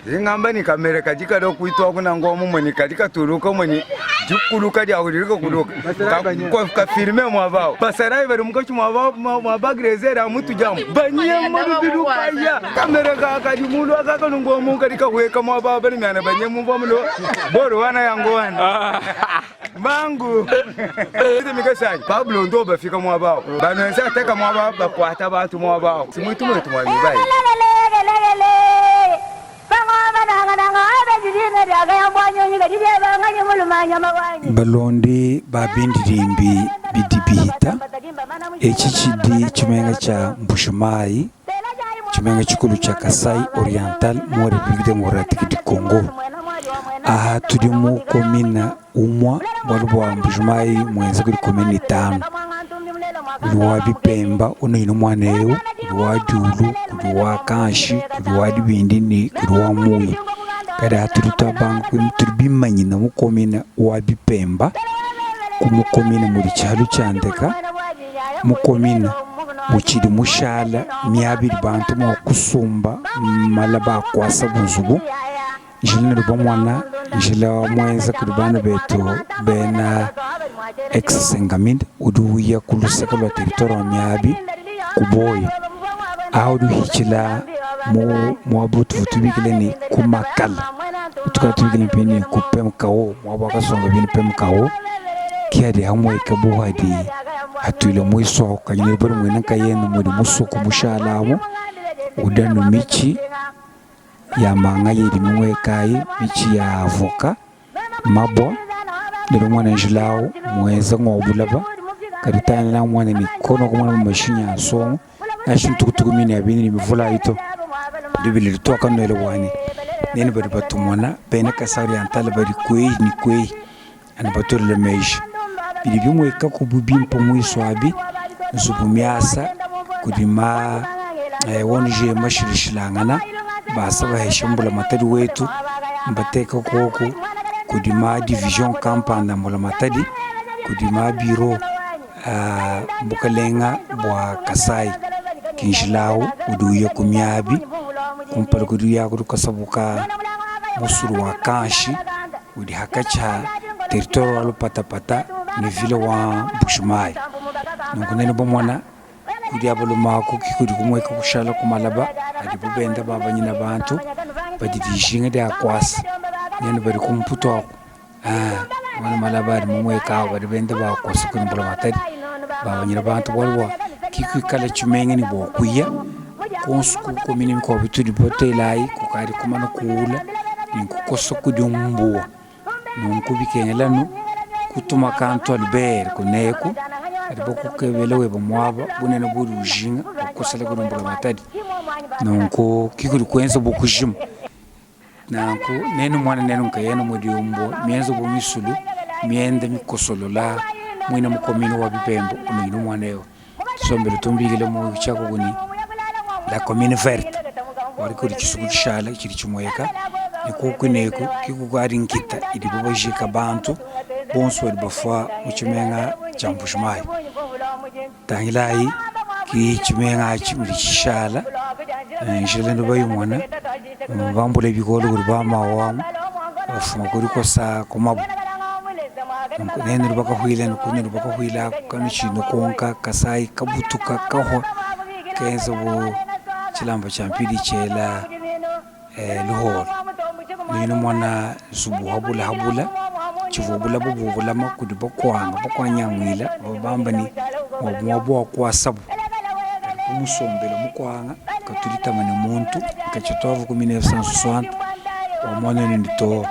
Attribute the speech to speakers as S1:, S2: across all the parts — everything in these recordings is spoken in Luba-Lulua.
S1: Ngamba ni kamere kadi kada kuitwa kuna ngomu mweni kadi katuluka mweni dikuluka dia kudilika kuluka ka filme mwavao basarai bari mukachi mwavao mwabagrezera mutu jamu banyema lubiluka ya kamere ka kadi mulu akaka ngomu kadi kahweka mwavao bari myana banyemu mbomulo boro wana yango wana mangu mikasani Pablo ndo bafika mwavao banwenza ateka mwavao bakwata bantu mwavao simwitu mwetu mwabibai.
S2: Balondi ba bindirimbi bidi bihita etshi tshidi tshimenga tshia Mbuji-Mayi, tshimenga tshikulu tshia Kasai Oriental mu Republique Democratique du Congo. Aha tudi mu commune umua bualu bua Mbuji-Mayi muenza kudi commune itanu. Kudi wa Bipemba unene muana eu, kudi wa Diulu, kudi wa Kanshi, kudi wa Dibindi ne kudi wa Muyi. Kadi aha tudi tuabanga tudi bimanyina mu commune wa Bipemba, ku mu commune mudi tshialu tshia ndeka, mu commune mutshidi mushala miaba idi bantu mua kusumba malaba a kuasa bunzubu. Njila ne lubamwana njila muenza kudi bana betu bena ex-Sengaminde udi uya ku luseke lua territoire wa Miabi ku Boya. Aha udi uhitshila mu muaba utuvua tubikila ne ku Makala, utukala tubikila mpe ne ku PMKO, muaba wakasomba bina PMKO ki hadi hamueka bu hadi hatuile muisu ahu kadi ne badi muena nkayende mudi musoko mushala amu udi anu mitshi ya manga idi mimuekayi, mitshi ya avoka, mabua lelo muana njila au muenza ngua bulaba kadi tangila muana ne kono kumona mu mashinyi a nsongo nansha ntukutuku mine ya bine ne mivula ayi to bibili lituaka nuele buanyi nene badi batumona bena Kasai Oriental badi kueyi ne kueyi anu batuelele meji bidi bimuekaku bu bimpe muisu abi nzubu miasa kudi ma ONG mashilashilangana basa bahesha mbulamatadi wetu mbateka koku kudi ma division kampanda mbulamatadi kudi ma bureau a bukalenga bua Kasai kinjilawu udi uya ku miabi kumpala kudi uya kudi kasabuka musulu wa Kanshi udi hakatshi ha territoire wa Lupatapata ne ville wa Mbuji-Mayi. Nunku nenu bamona kudi abalumaku ki kudi kumueka kushala ku malaba adibu benda babanyina bantu badi dijinga dia kuasa nenu badi ku Mputu aku mona malaba adi mumueka awu badi benda bakosa kudi mbulamatadi babanyina bantu bualu bua ki kuikala tshimenga ne bua kuya konso ku commune mikuabu itudi batelayi kukadi kumana kuula ne kukosa kudi mbuwa. Nunku bikengela anu kutuma kantu Albert kuneku kadi bakukebela weba muaba bunene buudi ujinga bakukosela kudi mbulamatadi. Nunku ki kudi kuenza bua kujima. Nanku nenu muana nenu nkayenu mudi mbua mienza bu misulu mienda mikosolola muine mu commune wa Bipemba unuine muana eu. Tusombele tumbikile mu tshiakuku ne la commune verte bualu kudi tshisuku tshishala tshidi tshimueka ne kuoku neku ke kukadi nkita idibu bajika bantu bonso badi bafua mu tshimenga tshia Mbuji-Mayi. Tangilayi ki tshimenga atshi mudi tshishala njila nubayimona bambule bikole kudi ba mawamu bafuma ku dikosa ku mabu. Nunku nenu bakahuila nuku nenu bakahuila kanutshiyi nukonka Kasai kabutuka kahua kenza bu tshilamba tshia mpidi tshiela luholo. Nudi numona nzubu habula habula tshivua bulaba bubulama kudi bakuanga bakuanyanguila bavua bamba ne muabu muaba wa kuasabu kadi bu musombele mukuanga katulitama ne muntu nkatshia tuavu ku 1960 wamona nende too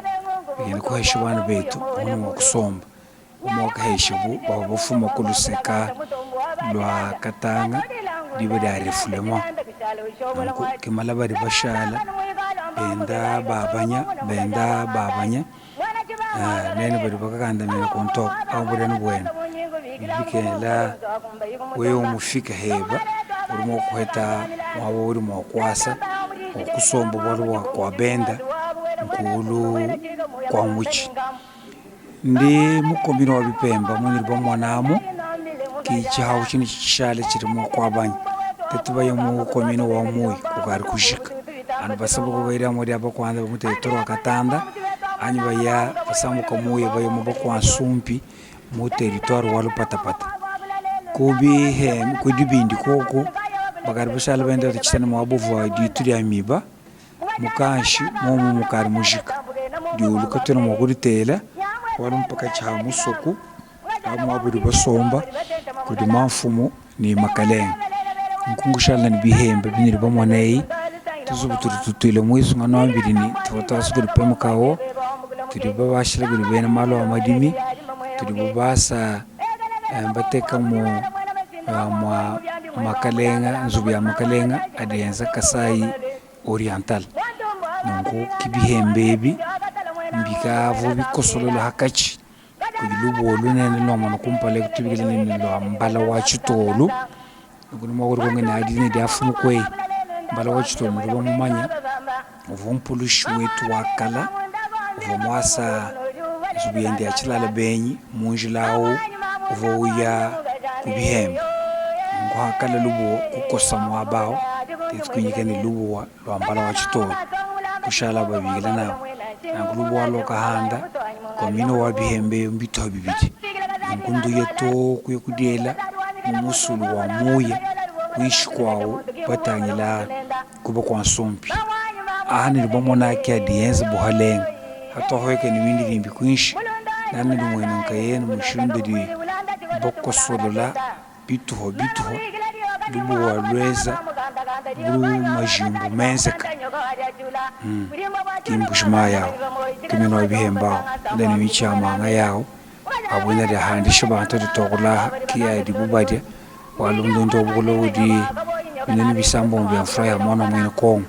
S2: bikena kuhesha bana betu bamone mua kusomba. Bu muakaheshabu bavua bafuma ku luseka lua Katanga diba dia refoulement. Nunku ke malaba adi bashala benda babanya benda babanya nenu badi bakakandamena kuntu aku bambula ne buenu. Bidi bikengela wewe mufike heba udi mua kuheta muaba udi mua kuasa bua kusomba bualu bua kua benda nkulu kua mutshi. Ndi mu commune wa Bipemba munudi bamonamu, ki tshihawu tshine tshishale tshidi mua kuabanya. Tetu baya mu commune wa Muyi kukadi kujika. Anu basabuka baya diamua dia bakuanda ba mu territoire wa Katanda anyi baya basambuka Muya baya mu bakua Nsumpi mu territoire wa Lupatapata. Ku bihe ku dibindi koku bakadi bashala benda batshitshia muaba uvua ditu dia miba mukanshi momu mukadi mujika. Diulu katuena mua kuditela bualu mpakatshi ha musoku amu aba badi basomba kudi mamfumu ne makalenga. Nku nkushala ne bihembe binudi bamona eyi, tuzubu tudi tutuile muisu nganuambidi ne tuvua tuasa kudi PMKO, tudi babashila kudi bena malu a madimi, tudi basa batekamu mua makalenga nzubu ya makalenga adi enza Kasai Oriental. Nunku ki bihembe ebi mbikavua bikosolola hakatshi kudi lubuwa lunene luamona kumpala eku tubikila ne lua mbala wa tshitolu. Nunku ni muakulu konge ne adi ne diafumu kweyi mbala wa tshitolu nudi bamumanya uvua mpulushi wetu wa kala uvua muasa nzubu yende ya tshilala benyi mu njila au uvua uya ku bihembe. Nunku hakala lubuwa kukosa muaba au tetu kuinyika ne lubuwa lua mbala wa tshitolu kushala babikila nabu. Nanku lubuwa lua kahanda commune wa bihembe mbituha bibidi. Nunku nduya too kuya kudiela mu musulu wa Muya kuinshi kuawu batangila kuba kua Nsumpi. Aha nudi bamona ki adi enza buhalenga hatuahueka ne mindidimbi kuinshi nani nudi nkayenu mushindu udi bakosolola bituha bituha lubuwa lueza bu majimbu menzeka ki mbuji-mayi yawu ki mino wa bihembe awu enda ne mitshi ya manga yawu abwene diahandisha bantu ditokolaha ki adibu badia bualu ndundu wa bukula udi binunu bisambombo bia mfura ya mwana muena Kongo.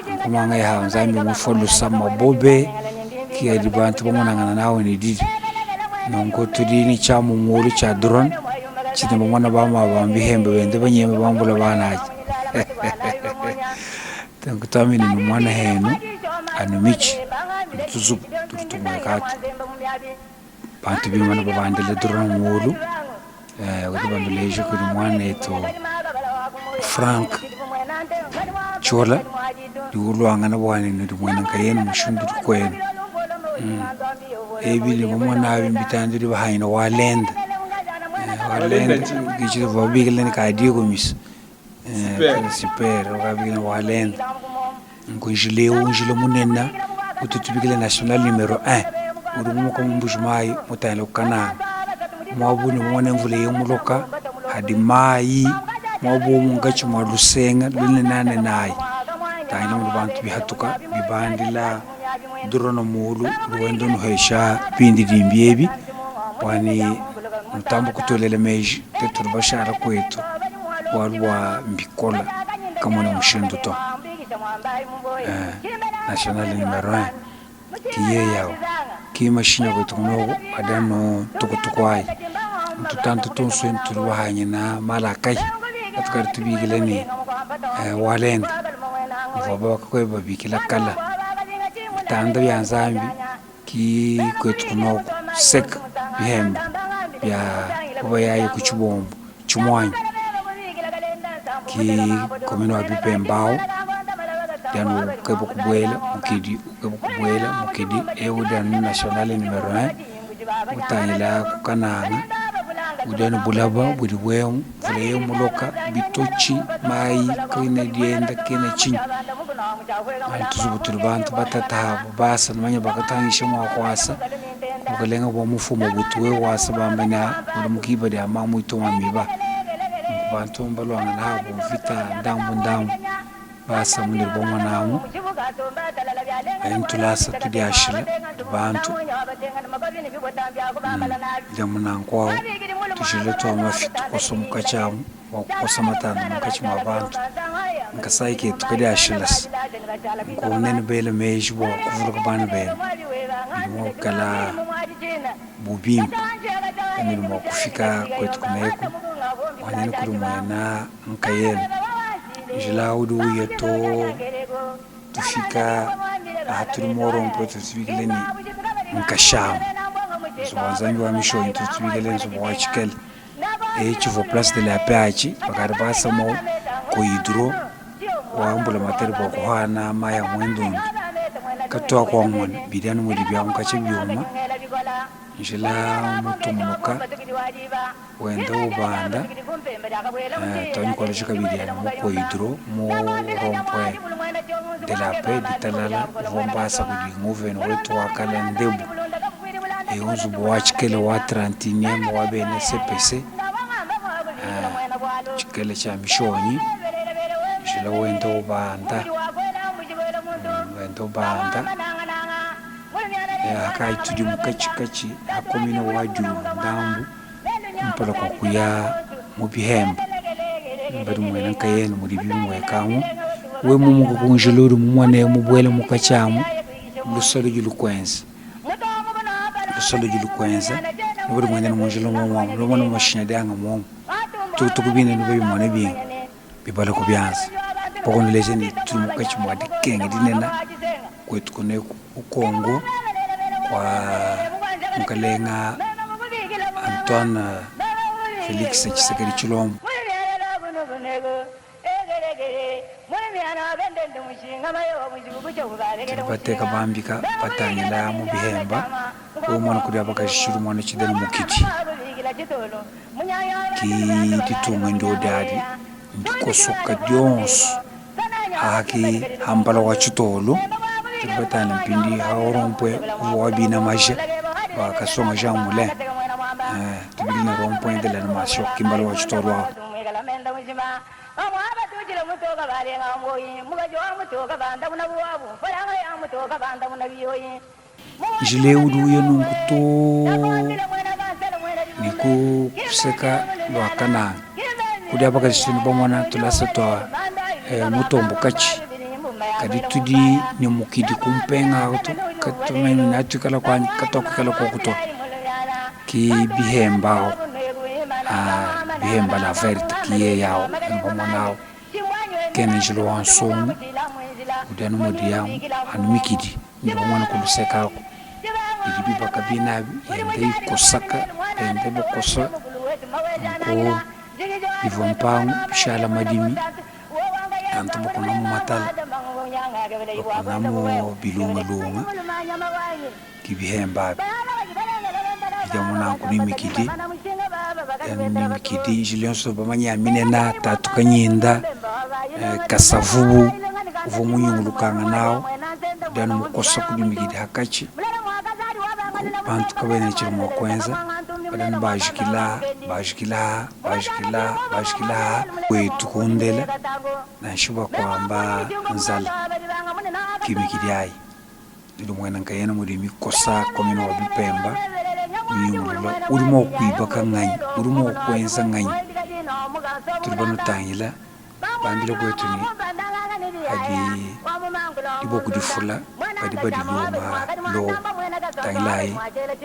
S2: Nunku manga ya Nzambi mufua lusa mabobe ki adi bantu bamonangana nawu ne didi. Nunku tudi ne tshiamu mulu tshia drone tshidi bamona bama ba bihembe bende banyema bambula bana atshi. Nunku tuamini ne muana henu anu mitshi ne tuzubu tudi tumueka atu. Bantu bimana babandila drone mulu udi banuleja kudi muanetu Frank Ciola udi uluangana bua ne nudi muena nkayenu mushindu udi kuenu. Ebi ne bamona abi mbitandidi bahangina walenda walenda babikila ne kadikumisa super bakabikila ne walenda. Nunku njila eu njila munene utu tubikila national numero 1 udi mumuka mu Mbuji-Mayi mutangile ku Kananga. Muaba udi mumone mvula yemuloka hadi mayi muaba eu munkatshi mua lusenga lunenanenayi. Tangila mudi bantu bihatuka bibandila drone mulu udi wenda unuhesha bindidimbi ebi bua ne nutamba kutuelela meji tuetu tudi bashala kuetu bualu bua mbikola kamona mushindu to. National numero 1 ki yeye awu ki mashinyi kwetu kunoku adi anu tukutuku ayi ntutantu tonso tudi bahanyina malakai atukadi tubikila ne walenda muvua bakakoya babikila kala bitanda bia Nzambi ki kwetu kunoku seka bihembe bia kubayaye ku tshibombo tshimuanyi ki commune wa Bipemba awu dianu ukeba kubuela mukidi ukeba kubuela mukidi eu dianu national numero 1 utangila ku Kananga udi anu bulaba budi bwemu mvula yemuloka bitotshi mayi kena dienda kena tshinyi tuzubu tudi bantu batata abu basa numanya bakatangisha mua kuasa bukalenga bua mufumu butu wewe wasa bamba ne udi mukiba dia mamu ituma miba. Nunku bantu mbaluangana abu mvita ndambu ndambu basa munudi bamonamu ntulasa tudiashila bantu dia munanku awu tujila tua mafi tukosa mukatshi amu bua kukosa matanda munkatshi mua bantu nkasai ketu kadiashilasa. Nunku nenu bela meji bua kuvuluka bana benu bidi mua kukala bubimpe nudi mua kufika kuetu kuneku wanene kudi muena nkayenu njila udi uya to tufika aha tuli muorompo tutubikile ni nkashamu nzubu wa Nzambi wa mishonyi tutubikile nzubu wa tshikele etshivua place de la paix atshi bakadi basamo. Ecohydro wa mbulamatadi bua kuhana mayi a muendundu katuakuamona bidi anu mudi bia munkatshi biuma njila mutungunuka wenda ubanda tuanyi kualeja kabidi anu mu Ecohydro mu rond-point de la paix ditalala uvua mbasa kudi nguvena wetu wa kale Ndebu eu nzubu wa tshikele wa 31 wa bena CPC tshikele tshia mishonyi njila wenda ubanda wenda ubanda akayi tudi mukatshikatshi ha commune wa Diulu ndambu kumpala kua kuya mu bihemba badi muena nkayenu mudi bimuekamu we mumuka ku njila udi mumone mubuele mukatshi amu lusa ludi lukuenza lusa ludi lukuenza nubadi muendele mu njila muomuamu lumona mashinya dianga muomu tukutuku bine nube bimone binga bibala ku bianza pakunuleja ne tudi mukatshi mua dikenga dinene kuetu kuneku ku Congo kua mukalenga Antoine Felix Tshisekedi Tshilombo. Tudi bateka bambika batangila mu bihemba wewe mwana kudi abakaji tshidi mwana tshidena mukidi ki ditunga ndiodi adi ndikosoka dionso aha ki hambala wa tshitolu tudi batangila mpindi ha rond-point uvua wa bina maja wa Kasonga Jean Moulin tubili ne rond-point de l'animation kimbala wa tshitolu aho. Njila eu udi uya nunku too ne ku luseke lua Kananga. Kudi aba bakaji tudi bamona tulasa tua mutombo katshi, kadi tudi ne mukidi ku mpenga aku katumanyi ne natuikala kuanyi katuakuikala koku to. Ki bihemba awu, bihemba la verte ki yeye awu anu bamona awu. Kena njila wa nsongo udi anu mudiyamu anu mikidi ndi bamona ku luseke aku bidi bibaka bine abi yenda ikosaka yenda bakosa nunku bivua mpangu bishala madimi bantu bakunamu matala bakunamu bilungalunga ki bihemba abi bidi amu nanku ne mikidi ne mikidi njila yonso bamanya ya minena tatu kanyinda kasavubu uvua munyungulukanga nawu udi anu mukosa kudi mikidi hakatshi bantu kabena tshidi mua kuenza badi anu bajikila bajikila bajikila bajikila wetu kundela nansha bakuamba nzala ki mikidi ayi. Udi muena nkayena mudi mikosa commune wa Bipemba munyungulula udi mua kuibaka nganyi udi mua kuenza nganyi tudi banutangila bambila kuetu ne hadi diboko difula badi badilomba lobo tangilayi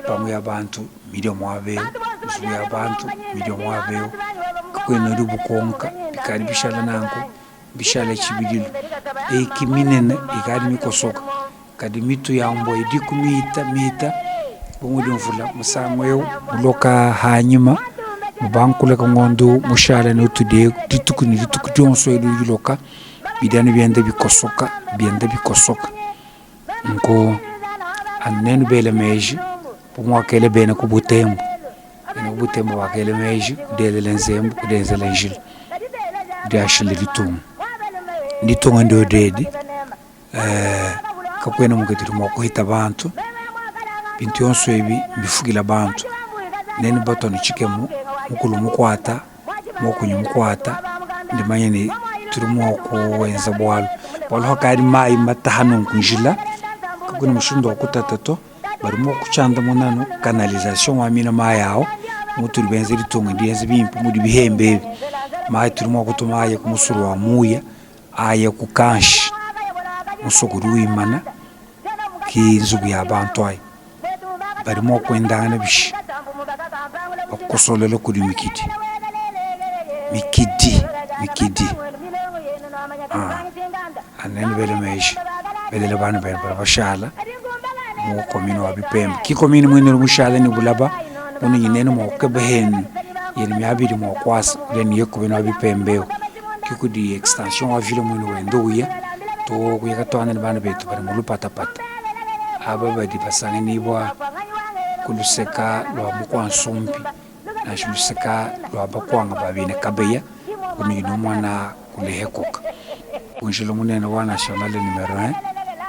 S2: mpangu ya bantu midia muaba eu nzubu ya bantu midia muaba eu kakuena udi bukonka bikadi bishala nanku. Bishale tshibidilu. Eyi ki minene ikadi mikosoka, kadi mitu ya mbua idiku mihita mihita bu mudi mvula musangu eu muloka hanyima mubankuleka ngondo mushale ne utudi eku dituku ne dituku dionso edi udiloka bidi anu bienda bikosoka bienda bikosoka. Nunku anu nenu bele meji bu muakela bena ku Butembo. Bena ku Butembo bakela meji kudelela nzembu kudenzela njila. Diashila ditunga. Ditunga ndiodi edi kakuena mukadi mua kuhita bantu, bintu bionso ebi mbifukila bantu. Nenu batua ne tshikemu, mukulu mukuata, muakunyi mukuata, ndimanye ne tudi mua kuenza bualu. Bualu hakadi mayi mataha nunku njila, kakuena mushindu wa kutata to. Badi mua kutshiandamuna anu canalisation wa mina mayi awu mutudi benze ditunga dienze bimpe mudi bihembe ebi mayi tudi mua kutuma aya ku musulu wa muya aya ku kanshi musoko udi wimana ki nzubu ya bantu ayi badi mua kuendangana bishi bakukosolela kudi mikidi mikidi mikidi anene bele meji belele bana benu badi bashala. Mu commune wa Bipemba ki commune muine udi mushale ne bulaba munyi nenu mua kukeba henu yenu miaba idi mua kuasa udi anu ye commune wa Bipemba eu. Ke kudi extension wa ville muine wenda uya too kuya katuangana ne bana betu badi mu lupatapata aba badi basanganibua ku luseka lua Mukua-Nsumbi nansha luseka lua bakuanga ba bena Kabeya kunudi numona kulehekoka ku njila munene wa nationale numero 1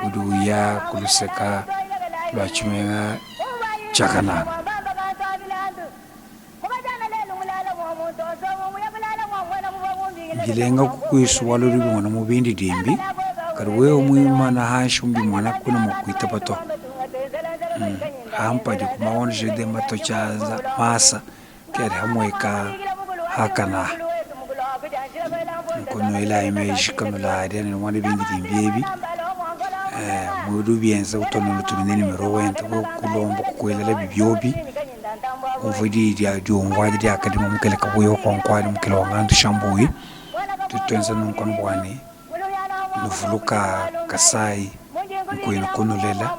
S2: udi uya ku luseka lua tshimenga tshia Kananga. Mbilenga kukuisu bualu udi ubimona mu bindidimbi, kadi wewe muimana hanshi mubimona kuena mua kuitaba to. Aha mpadi ku maonje de mato tshianza masa ke adi hamueka hakana aha. Nunku nuelayi meji kanuladi anu numona bindidimbi ebi, udi ubienza utu nutumine nimero wende wewe kulomba kukuelelabi biobi. Umvue diyi dia diumvua adi diakadima mukele kabuyi wakuankuadi mukele wa ngandu shambuyi. Tudi tuenza nunku anu bua ne nuvuluka Kasai nkuenu kunulela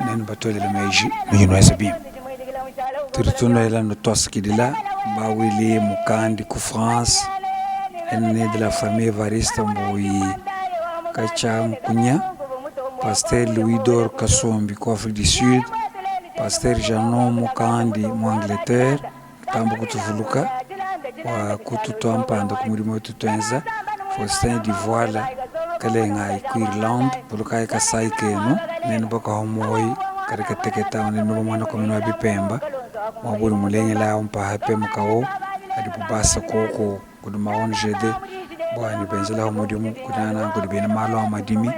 S2: nenu batuelela meji nudi nuenza bimpe. Tudi tunuela nutuasakidila ba Willy Mukandi ku France, aine de la famille Evariste Mbuyi Katshankunya, Pasteur Louis Dor Kasombi ku Afrique du Sud, Pasteur Jeannot Mukandi mu Angleterre utamba kutuvuluka bua kututua mpanda ku mudimu wetu tuenza, Faustin Divuala Kalengayi ku Irlande, vulukayi Kasai kenu nenu bakaha muoyi kadi kateketa nenu bamwana komene wa bipemba muabuli mulengela awu mpaha pemukawu adibu basa koko kudi ma ONGD bua ne benzelaho mudimu kunana kudi bena malu a madimi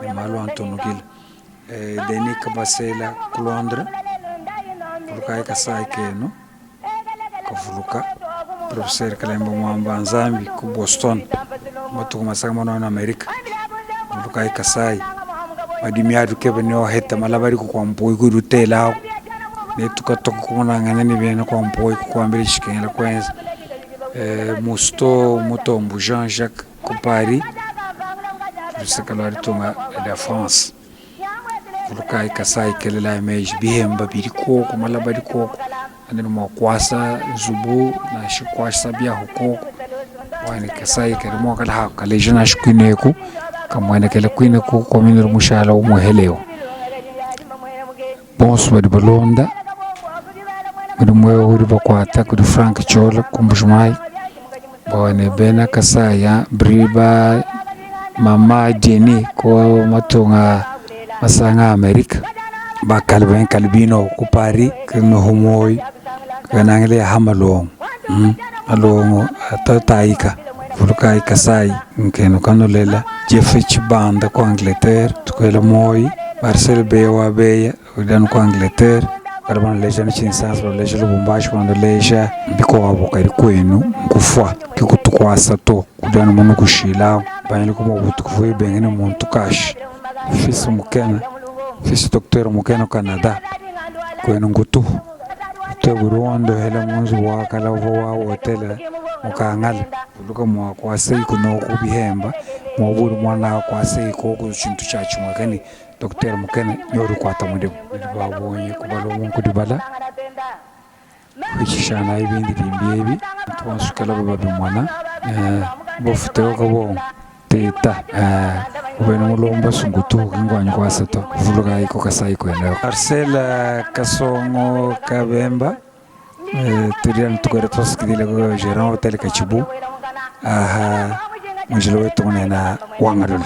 S2: ne malu a ntunukila. Denis Kabasela ku Londres, vulukayi Kasai kenu kavuluka Professeur Kalemba Mwamba Nzambi ku Boston matuku masanga manona Amerika, vulukayi Kasai madimi adi keba ne oheta malaba adi kukua mpuyi kudi utelaku ne tukatoka kumonangana ne bena kua mpuyi kukuambila tshikengela kuenza. Musto Mutombo Jean Jacques ku Paris, luseke lua ditunga dia France. Vulukayi Kasai kelelayi meji, bihemba bidi koku, malaba adi koku, adi ne mua kuasa nzubu nansha kuasa biahu koku bua ne Kasai kadi mua kala kaleja nansha kuine eku kamuenekela kuine ku commune udi mushala umuhelewu. Bonso badi balonda mudimu eu udi bakuata kudi Franck Ciola ku Mbuji-Mayi bua ne bena Kasai ba mama Jenny ku matunga masanga a Amerika ba Calvin Calbino ku Paris ku muoyo kanangila ya ha malongo malongo atatayika vulukayi Kasai nkenu kanulela Jeff Tshibanda ku Angleterre tukuela muoyo Marcel Beya wa Beya udi anu ku Angleterre badi banuleja ne Tshinsansa banuleja Lubumbashi banuleja bikuabu kadi kuenu nkufua ke kutukuasa to kudi anu munukushilawu bangila ku Mobutu kuvua ibenge ne muntu kashi fils mukena fils docteur mukena Canada kuenu nkutuhu tue budi wondohela mu nzubu wa kala uvua wa hotele mukangala vuluka mua kuasa ikunoku bihemba muabudi muana kuasa ikoku tshintu tshia tshimue kani Docteur Mukene ne udi ukuata mudimu. Badi ba bungi kubala omu nkudibala kuhitshishanayi bindidimbi ebi bantu bonso kela babimona bafuteho kabongo teta ubena mulomba sungutu kinguanyi kuasa to vulukayi ku Kasai kuenu eku. Marcel Kasongo Kabemba tudi anu tukuela tuasakidila ku gerant hotel Katshibu aha munjila wetu munene wa Ngalula.